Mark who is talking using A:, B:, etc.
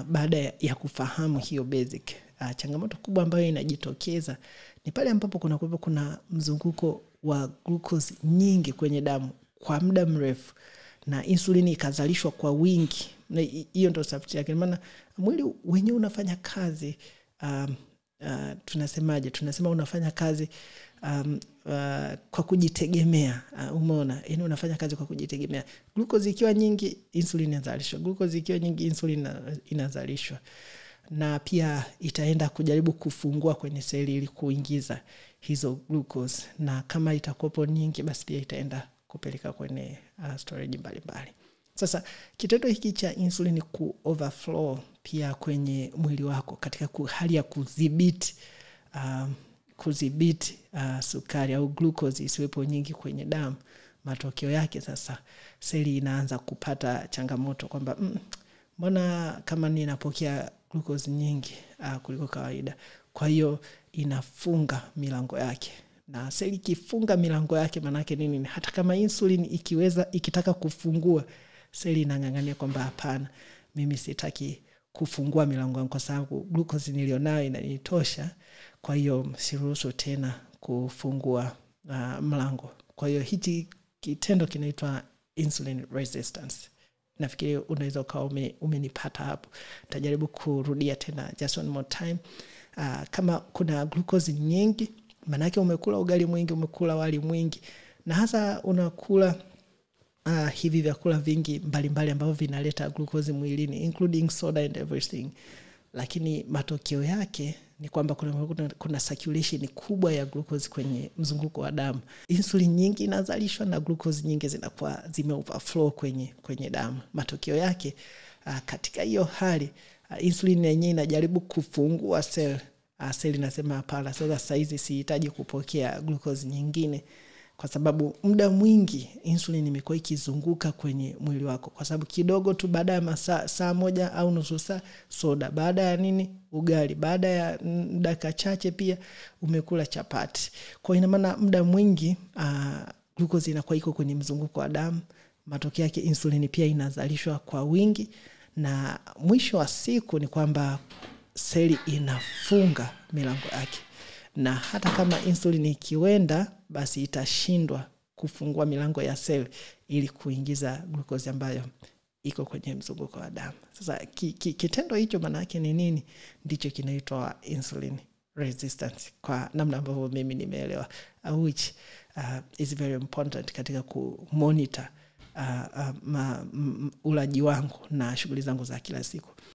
A: Baada ya kufahamu hiyo basic, changamoto kubwa ambayo inajitokeza ni pale ambapo kuna mzunguko wa glucose nyingi kwenye damu kwa muda mrefu na insulini ikazalishwa kwa wingi. Na hiyo ndio tafsiri yake, maana mwili wenyewe unafanya kazi, tunasemaje? Tunasema unafanya kazi kwa kujitegemea. Umeona? Yaani unafanya kazi kwa kujitegemea. Glucose ikiwa nyingi, insulin inazalishwa. Glucose ikiwa nyingi, insulin inazalishwa. Na pia itaenda kujaribu kufungua kwenye seli ili kuingiza hizo glucose, na kama itakuwepo nyingi basi pia itaenda kupeleka kwenye storage mbalimbali. Sasa kitendo hiki cha insulin ku overflow pia kwenye mwili wako katika hali ya kudhibiti sukari au glucose isiwepo nyingi kwenye damu, matokeo yake sasa seli inaanza kupata changamoto kwamba mbona kama ninapokea glucose nyingi kuliko kawaida. Kwa hiyo inafunga milango yake. Na seli ikifunga milango yake maana yake nini? Hata kama insulin ikitaka kufungua, seli inang'ang'ania kwamba hapana, mimi sitaki kufungua milango yangu kwa sababu glucose nilionayo inanitosha. Kwa hiyo siruhusu tena kufungua mlango. Kwa hiyo hichi kitendo kinaitwa insulin resistance. Nafikiri unaweza ukawa umenipata hapo. Nitajaribu kurudia tena just one more time. Kama kuna glucose nyingi, maanake umekula ugali mwingi, umekula wali mwingi, na hasa unakula hivi vyakula vingi mbalimbali ambavyo vinaleta glucose mwilini, including soda and everything. Lakini matokeo yake ni kwamba kuna circulation kubwa ya glucose kwenye mzunguko wa damu. Insulin nyingi inazalishwa na glucose nyingi zinakuwa zime overflow kwenye damu. Matokeo yake, katika hiyo hali, insulin yenyewe inajaribu kufungua cell. Cell inasema hapana, sasa saizi sihitaji kupokea glucose nyingine, kwa sababu muda mwingi insulin imekuwa ikizunguka kwenye mwili wako. Kwa sababu kidogo tu baada ya saa moja au nusu saa soda, baada ya nini ugali, baada ya dakika chache pia umekula chapati. Kwa ina maana muda mwingi glucose inakuwa iko kwenye mzunguko wa damu. Matokeo yake insulin pia inazalishwa kwa wingi, na mwisho wa siku ni kwamba seli inafunga milango yake. Na hata kama insulin ikiwenda, basi itashindwa kufungua milango ya seli ili kuingiza glucose ambayo iko kwenye mzunguko wa damu. Sasa kitendo hicho maana yake ni nini? Ndicho kinaitwa insulin resistance kwa namna ambavyo mimi nimeelewa, which is very important katika kumonitor ulaji wangu na shughuli zangu za kila siku.